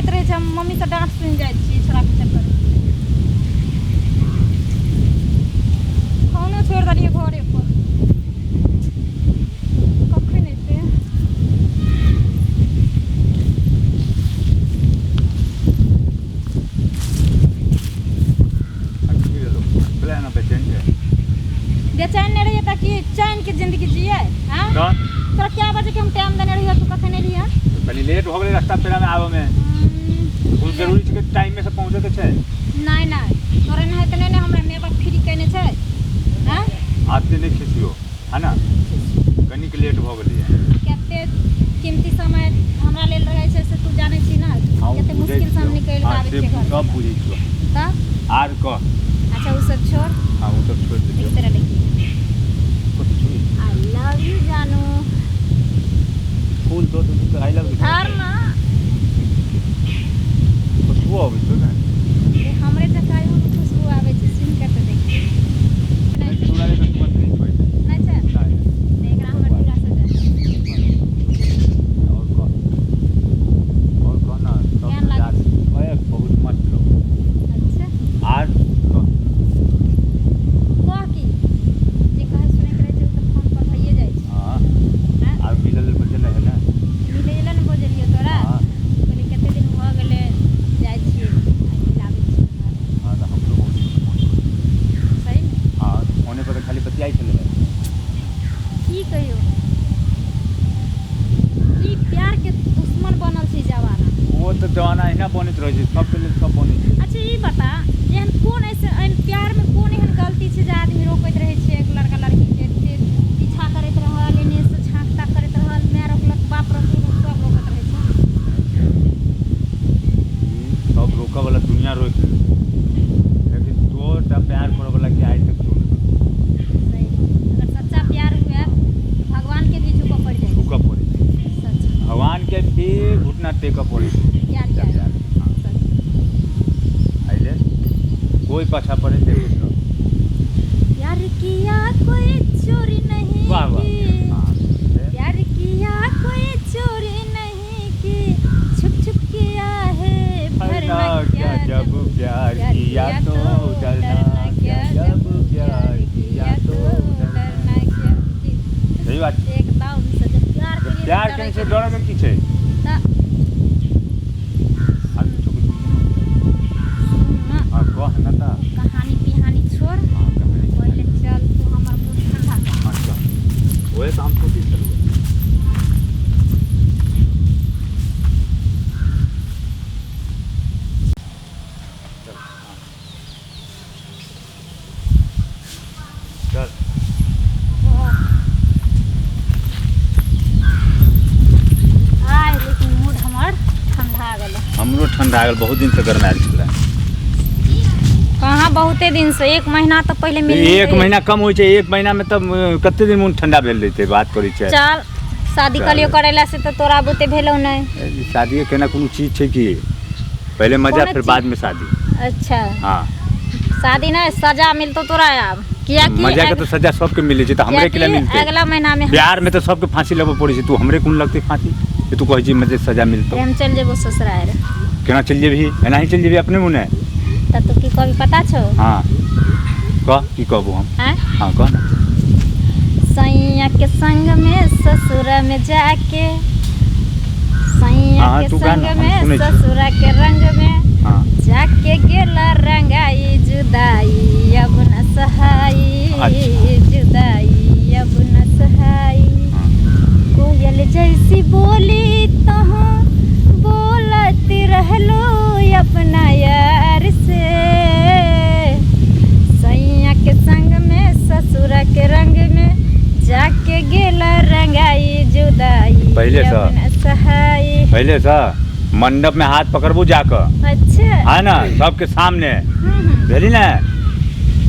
कहैत रहै छै, हम मम्मीसँ डाँट सुनि जाइ छी छोड़ाके चक्करमे। फोनो छोड़ि देलियै घरे पर। कखन एतै? बेचैन छै? बेचैन नहि रहियै तऽ की चैनके जिन्दगी जियै? आँय, तोरा कए बजेके हम टाइम देने रहियै, तू कखन एलियै? कनी लेट भऽ गेलै रास्ता पेरामे आबऽमे। बहुत जरूरी छै कि टाइममे से पहुँचैके छै। नहि नहि, तोरे नहि तऽ नहि ने हमरा माय बाप फ्री केने छै? आँय, आते नहि खिसियो है ना, कनिक लेट भऽ गेलैए। कते कीमती समय हमरा लेल रहै छै से तू जानै छी ना? हँ, ओ कते बुझै मुश्किल से हम छियौ। निकलि कऽ हँ, आबै से छियै घर। सब बुझै छियौ। तऽ आर कह। अच्छा, ओ सब छोड़। हँ, ओ सब छोड़ि देख देलियौ। तेरा देखी। कथी छोड़ी? I love you जानू। फूल दऽ देलही तऽ I love you. धर ना। खुशबू अबै छौ ने? ए, हमरे जकाँ इहो मे खुशबू आबै छै, सुनि कऽ तऽ देखी। नहि, तोरा जकाँ सुगन्ध नहि छौ एहिमे। नहि छै? नहि। तऽ एकरा हमर जुड़ा से दे। आओर कह, आओर कह ने सब। केहन लागै मजा अरे बहुत मस्त लगै। अच्छा। आर कह। कह की जे कहै सुनैके रहै छै ओ तऽ फोन पर भइए जाइ छै। हँ। आँय? आर मिलल बजल है ने? मिलै लए ने बजलियौ तोरा। हँ। कहलियै कते दिन भऽ गेलै, जाइ छियै आइ मिलाबै छियै। हँ, तऽ हमरो बहुत दिन फोन करै। सहीमे? हँ, फोने पर तऽ खाली बतियाइ छलै। की कहियौ, ई प्यारके दुश्मन बनल छै जमाना। ओ तऽ जमाना अहिना बनैत रहै छै, सबके लेल सब बनै छै। अच्छा, ई बता, एहन कोन ऐसे एहन प्यारमे कोन एहन गलती छै जे आदमी रोकैत रहै छै एक लड़का लड़कीके, एते पीछा करैत रहल, एने से झाँक ताक करैत रहल, माय रोकलक, बाप रोकलक, सब रोकैत रहै छै? ई सब रोकऽ वाला दुनिया रोकि लेलकै, लेकिन तोर टा प्यार करऽ वाला के आइ तक क्यों नहि? सही, अगर सच्चा प्यार हुए तऽ भगवानके भी झुकऽ पड़ि जाइ छै। झुकऽ पड़ै छै। सच। भगवान के भी घुटना टेकऽ पड़ै छै प्यार सच्चा के प्यार। हँ। सच। एहि लेल कोइ पाछा पड़े देखैत रह। प्यार किया कोई चोरी नहीं वाह वाह की। हँ, से प्यार किया कोई चोरी नहीं की, छुप छुप किया है भरना भरना क्या जब प्यार किया तो डरना क्या जब प्यार किया तो डरना डरना क्या जी। सही बात छै। एकदम से जब प्यार जब केलियै तऽ प्यार केने डरै छै के डरऽ के की छै? तऽ आर किछो के सुन ना। हँ, कह न तऽ। कहानी पिहानी छोड़। हँ, कहानी। पहिले चल तू, हमर मूड ठंडा कर। हँ, चल, ओहे तऽ हम सोचै छलहुँ। चल, हँ, चल। आइ लेकिन मूड हमर ठंडा गेलै। हमरो ठंडा गेल, बहुत दिनसँ गरमायल छलै। कहाँ बहुते दिन से? एक महीना तऽ पहिले मिल। एक महीना कम होइ छै। एक महीनामे तऽ कते दिन मोन ठंडा भेल रहितै? बात करै छै। चल, शादी चल। कलियो करेला से तऽ तोरा बुते भेलौ नहि। ए, शादिये केना कोनो चीज छै कि? पहिले मजा, कोनो फिर चीज? बाद में शादी। अच्छा। हाँ। शादी नहि, सजा मिलतौ तोरा आब, कियाकि मजा के तऽ सजा सबके मिलै छै, तऽ हमरे के लिए कियाकि मिलतै? अगला महीना में प्यार में तऽ सबके फांसी लगबऽ पड़ै छै, तू हमरे कोन लगतै फांसी जे तू कहै छी मजे सजा मिलतौ? हम चलि जेबो ससुराल। केना चलि जेबही? एनाही चलि जेबही अपने मुने? तऽ तू की कहबी, पता छौ? हाँ, कह, की कहबू हम? आँय? हाँ, कह ना। सैया के संग में ससुर में जाके, सैया हाँ, के तू गा संग ना, हम में सुनै छियौ। ससुर के रंग में हाँ। जाके गेला रंगाई, जुदाई अब न सहाई। अच्छा। जुदाई अब न सहाई। हाँ। कोयल जैसी बोली तहाँ बोलत रहलो अपना यार से, सैया के संग में ससुर के रंग में जाके गेला रंगाई, जुदाई पहिले सँ? अब न सहाई। पहिले सँ मंडप में हाथ पकड़बू जाकऽ। अच्छा। है ना, सबके सामने। हम्म। भेली ना?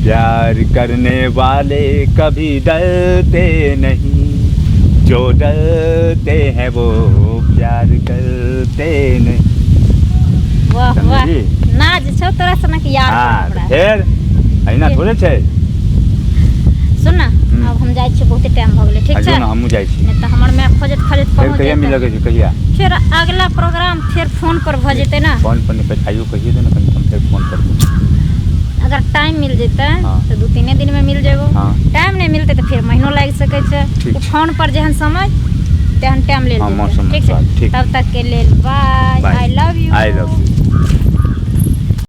प्यार करने वाले कभी डरते नहीं, जो डरते हैं वो प्यार करते नहीं। वाह वाह! समझली? नाज छौ तोरा सनक यार पर हाँ। हमरा। फेर अहिना थोड़े छै। सुन ना। आब हम जाइ छियै, बहुते टाइम भऽ गेलै। ठीक आ छै जो ने, हमहूँ जाइ छी। नहि तऽ हमर माय खोजैत खोजैत फेर पहुँच कहिया जेतै। मिलऽके छै, कहिया? फेर अगला प्रोग्राम फेर फोन पर भऽ जेतै ने। फोन पर नहि, आइयो कहिए दे ने कनि, हम फेर फोन करबो। अगर टाइम मिल जेतै तऽ 2-3 दिनमे मिल जेबो। टाइम नहि मिलतै तऽ फेर महीनो लागि सकै छै। ठीक ओ छै। फोन पर जेहन समय तेहन टाइम लेल हँ, जेतै। मौसम ठीक छै? अनुसार, ठीक। तब तक के लेल bye. Bye. I love you. I love you.